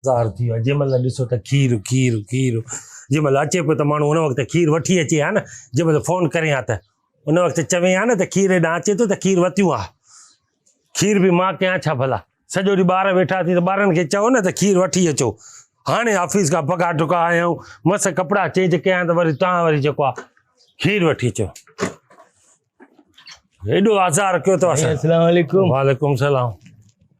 آزار ٿي ويو آهي جنهن مهل ڏسو ته کير کير کير جنهن مهل اچي پيو ته ماڻهو ان وقت کير وٺي اچي ها نه جنهن مهل فون ڪري ها ته ان وقت چوي ها نه ته کير هيڏانهن اچي ٿو ته کير وتيون ها کير به مان ڪيان ڇا ڀلا سڄو ڏينهن ٻار ويٺا ٿي ته ٻارن کي چئو نه ته کير وٺي اچو هاڻي آفيس کان پگهار ڍڪا آيا آهيون مس ڪپڙا چينج ڪيا ته وري تان وري جيڪو آهي کير وٺي اچو هيڏو آزار ڪيو اٿو اسان السلام عليڪم وعليڪم السلام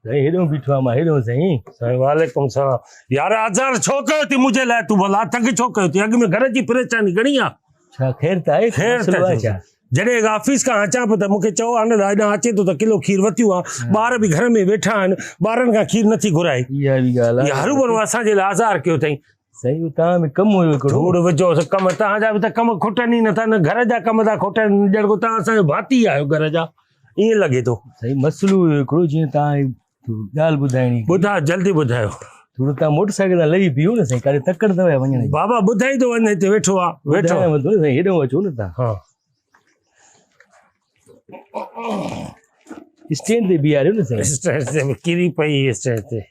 سائين هيڏو بيٺو آ مان هيڏو سائين سائين وعليڪم السلام يار آزار ڇو ڪيو ٿي منهنجي لاء تون ڀلا تنگ ڇو ڪيو ٿي اڳ ۾ گهر جي پريشاني گهڻي آ ڇا خير ته آهي خير ته ڇا جڏهن آفيس کان اچان پيو ته مونکي چئو آ نه هيڏانهن اچي ٿو ته ڪلو کير وتيون آ ٻار به گهر ۾ ويٺا آهن ٻارن کان کير نٿي گهرائي اها به ڳالهه آ هروڀرو اسان جي لاء آزار ڪيو اٿئي سائين اهو توهان ۾ ڪم هيو هڪڙو. ڌوڙ وجهوس ڪم توهان جا به ته ڪم کٽن ئي نٿا نه گهر جا ڪم ٿا کٽن ڄڻ ڪو توهان اسان جو ڀاتي آهيو گهر جا ائين لڳي ٿو. سائين مسئلو هيو هڪڙو جيئن توهان ڳالهه ٻڌائڻي. ٻڌايو جلدي ٻڌايو. ٿورو توهان موٽر سائيڪل تان لهي بيهو نه سائين ڪاڏي تڪڙ اٿو يا وڃڻ جي. بابا ٻڌائيندو وڃ هتي ويٺو آ ويٺو. ٻڌايانو ٿو نه سائين هيڏانهن اچو نه توهان. ها. اسٽينڊ تي بيهاريو نه سائين. اسٽينڊ تي ڪري پئي اسٽينڊ تي.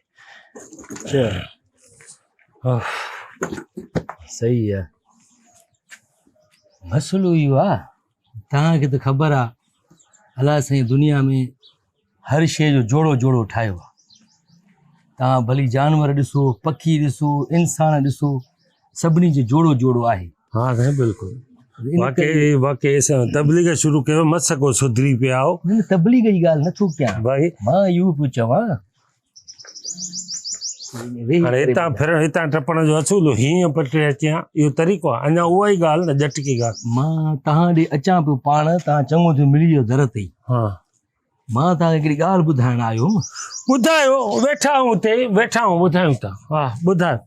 صحيح آ مسئلو اهو آ توهان کي ته خبر آ الله سائين دنيا ۾ هر شيء جو جوڙو جوڙو ٺاهيو آ توهان ڀلي جانور ڏسو پکي ڏسو انسان ڏسو سڀني جو جوڙو جوڙو آهي ها سائين بلڪل واقعي واقعي اسان تبليغ شروع ڪيو مس ڪو سڌري پيا آهو نه تبليغ جي ڳالهه نٿو ڪيان ڀائي مان اهو پيو چوان هاڻي هتان ڦرڻ هتان ٽپڻ جو اصول هيئن پٽي اچيان اهو طريقو آهي اڃا اها ئي ڳالهه نه ڄٽڪي ڳالهه مان تهان ڏي اچان پيو پاڻ تهان چڱو ٿيو ملي ويو در تي ها مان تهان کي هڪڙي ڳالهه ٻڌائڻ آيو هوم ٻڌايو ويٺا آهيون اتي ويٺا آهيون ٻڌايون ٿا ها ٻڌايو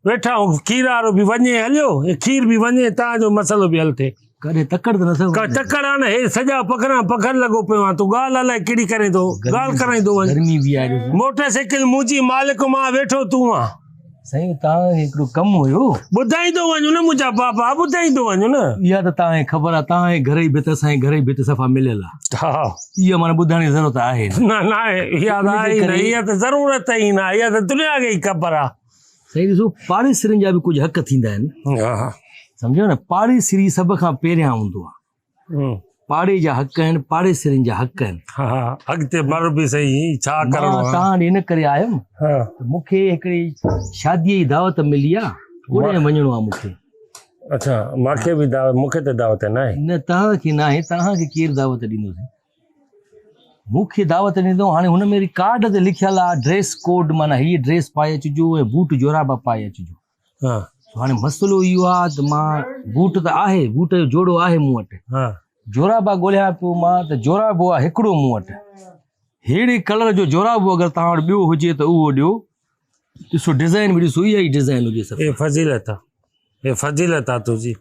ويٺا آهيون کير وارو به وڃي هليو کير به وڃي تهان جو مسئلو به حل ٿئي ڪڏهن تڪڙ ته نه اٿو ڪا تڪڙ آ نه هي سڄا پگهران پگهر لڳو پيو آن تون ڳالهه الائي ڪهڙي ڪرين ٿو ڳالهه ڪرائيندو وڃ گرمي به آهي ڏسو. موٽر سائيڪل منهنجي مالڪ مان ويٺو تون آن. سائين توهان کي هڪڙو ڪم هيو. ٻڌائيندو وڃ نه منهنجا بابا ٻڌائيندو وڃ نه. اها ته توهان کي خبر آ توهان جي گهر جي ڀت اسان جي گهر جي ڀت صفا مليل آ. ها. اها معنيٰ ٻڌائڻ جي ضرورت آهي نه. نه ناهي اها ته آهي ئي نه اها ته ضرورت ئي نه اها ته دنيا کي ئي خبر آ. سائين ڏسو پاڙيسرين جا به ڪجهه حق ٿيندا آهن. ها. سمجهيو نه پاڙيسري سڀ کان پهريان هوندو آهي. پاڙي جا حق آهن پاڙيسرين جا حق آهن. ها ها اڳتي مر به سهي ڇا ڪرڻو آهي. مان تان ڏي ان ڪري آيم ته مون کي هڪڙي شاديء جي دعوت ملي آهي اوڏانهن وڃڻو آهي مون کي. اڇا مان کي به دعوت مون کي ته دعوت ناهي. نه توهان کي ناهي توهان کي ڪير دعوت ڏيندو سائين. مون کي دعوت ڏيندو هاڻي هن ۾ ڪارڊ تي لکيل آ ڊريس ڪوڊ معنيٰ هيء ڊريس پائي اچجو ۽ بوٽ جورابا پائي اچجو ها هاڻي مسئلو اهو آ ته مان بوٽ ته آهي بوٽ جو جوڙو آهي مون وٽ ها جورابا ڳوليان پيو مان ته جورابو آ هڪڙو مون وٽ ههڙي ڪلر جو جورابو اگر توهان وٽ ٻيو هجي ته اهو ڏيو ڏسو ڊزائن به ڏسو اها ئي ڊزائن هجي سڀ اي فضيلت آ هي فضيلت آ تنهنجي.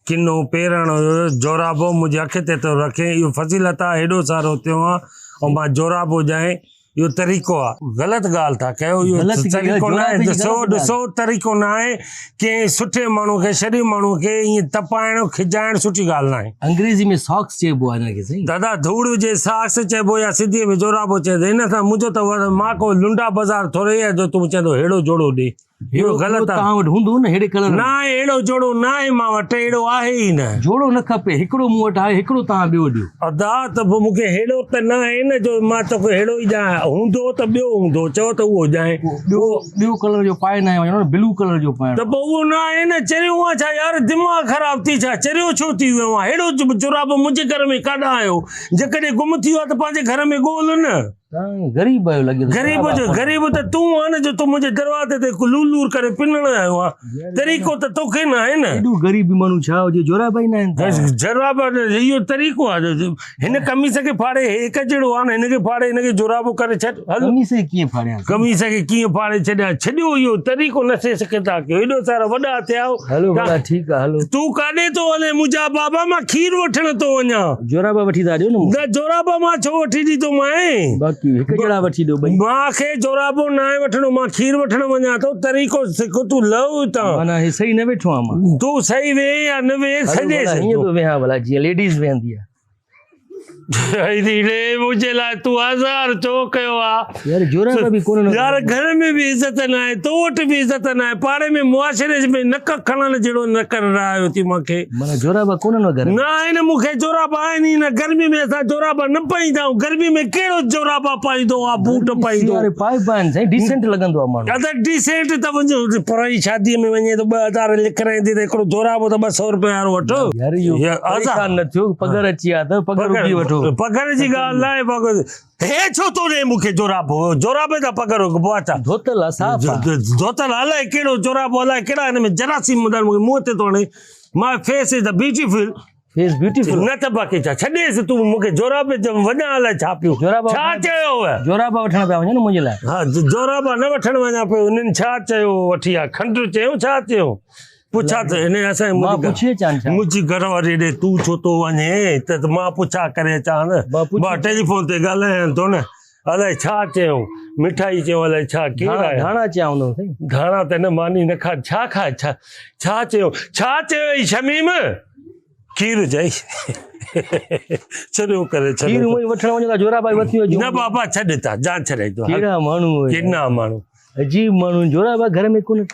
ڪنو پيرڻ هيو جورابو منهنجي اک تي ٿو رکين اهو فضيلت آ هيڏو سارو ٿيو آن ۽ مان جورابو ڄائين اهو طريقو آ. غلط ڳالهه ٿا ڪيو اهو طريقو نه آهي ڏسو ڏسو طريقو نه آهي ڪنهن سٺي ماڻهو کي شريف ماڻهو کي ائين تپائڻ کجائڻ سٺي ڳالهه نه آهي. انگريزي ۾ ساڪس چئبو آهي هن کي سائين. دادا ڌوڙ هجي ساڪس چئبو يا سنڌي ۾ جورابو چئجي ان سان منهنجو ته مان ڪو لنڊا بازار ٿوري آهي جو تون چوندو ههڙو جوڙو ڏي. اهو غلط آ. توهان وٽ هوندو نه ههڙي ڪلر ۾. ناهي اهڙو جوڙو ناهي مان وٽ اهڙو آهي ئي نه. جوڙو نه کپي هڪڙو مون وٽ آهي هڪڙو توهان ٻيو ڏيو. ادا ته پوء مون کي ههڙو ته ناهي نه جو مان توکي ههڙو ئي ڏيان هوندو ته ٻيو هوندو چئو ته اهو ڏيانء. ٻيو ٻيو ڪلر جو پائي ناهي وڃڻو نه بلو ڪلر جو پائڻو. ته پوء اهو ناهي نه چريو آن ڇا يار دماغ خراب ٿي ڇا چريو ڇو ٿي ويو آن ههڙو جورابو منهنجي گهر ۾ ڪاڏانهن آيو جيڪڏهن گم ٿي ويو آ ته پنهنجي گهر ۾ ڳول نه. غريب آهيو لڳي ٿو غريب جو غريب ته تون آ نه جو تون منهنجي دروازي تي لور لور ڪري پنڻ آيو آ طريقو ته توکي نه آهي نه ايڏو غريب به ماڻهو ڇا هجي جورابا ئي نه آهن جورابا اهو طريقو آ هن قميص کي ڦاڙي هي هڪ جهڙو آ نه هن کي ڦاڙي هن کي جورابو ڪري ڇڏ هل قميص کي ڪيئن ڦاڙيان قميص کي ڪيئن ڦاڙي ڇڏيان ڇڏيو اهو طريقو نه سي سگهندا ڪيو ايڏو سارا وڏا ٿيا آهيو هلو ڀلا ٺيڪ آ هلو. تون ڪاڏي ٿو هلين منهنجا بابا مان کير وٺڻ ٿو وڃان. جورابا وٺي ٿا ڏيو نه مون کي. نه جورابا مان ڇو وٺي ڏيندومانء. باقي هڪ جهڙا وٺي ڏيو ٻئي. مان کي جورابو ناهي وٺڻو مان کير وٺڻ وڃان ٿو طريقو سک تون لهه اتان. معنيٰ هي صحيح نه ويٺو آهيان مان. تون صحيح ويهين يا نه ويهين هلو سڄي ڀلا هيئن ٿو ويهان ڀلا جيئن ليڊيز ويهندي آ. ري منهنجي لاء تون آزار ڇو ڪيو آ؟ يار جورابا به ڪونه يار گهر ۾ به عزت نه آهي تو وٽ به عزت نه آهي پاڙي ۾ معاشري ۾ نڪ کڻڻ جهڙو نه ڪري رهايو ٿي مونکي. معنيٰ جورابا ڪونه نه گهر ۾؟ نه آهن مونکي جورابا آهن ئي نه گرمي ۾ اسان جورابا نه پائيندا آهيون گرمي ۾ ڪهڙو جورابا پائيندو آ بوٽ پائيندو. سياري پائبا آهن سائين ڊيسنٽ لڳندو آ ماڻهو. ادا ڊيسنٽ ته وڃ پرائي شادي ۾ وڃي ته 2000 لکرائيندي ته هڪڙو جورابو ته 200 روپيه وارو وٺ. يار اهو پريشان نه ٿيو پگهر اچي آ ته پگهر اگهي وٺو. پگهر جي ڳالهه نه آهي پگهر هي ڇو ٿو ڏئي مون کي جورابو جورابي تان پگهر اگهبو آ ڇا؟ ڌوتل آ صاف آ. ڌوتل الائي ڪهڙو جورابو الائي ڪهڙا هن ۾ جراثيم هوندا آهن مون کي منهن تي ٿو هڻي my face is the beautiful. Face beautiful. نه ته باقي ڇا ڇڏيس تون مون کي جورابي تي وڃان الائي ڇا پيو جورابا ڇا چيو هو؟ جورابا وٺڻ پيا وڃو نه منهنجي لاء. ها جورابا نه وٺڻ وڃان پيو هنن ڇا چيو وٺي آ کنڊ چيو ڇا چيو؟ پڇا ته هن اسان جي مان پڇي اچان ڇا؟ منهنجي گهر واري ڏي تون ڇو ٿو وڃين ته مان پڇا ڪري اچان مان ٽيليفون تي ڳالهايان ٿو نه الائي ڇا چيو مٺائي چيو الائي ڇا ڪير آهي ڌاڻا چيا هوندو سائين ڌاڻا ته نه ماني نه کا ڇا کا ڇا ڇا چيو ڇا چيو اي شميم کير چئي ڇڏيو ڪري ڇڏيو کير اونئي وٺڻ وڃو ٿا جورابا وٺي وڃو نه بابا ڇڏ ٿا جان ڇڏائي ٿو ڪهڙا ماڻهو ڪنا ماڻهو عجيب ماڻهو جورابا گهر ۾ ڪونه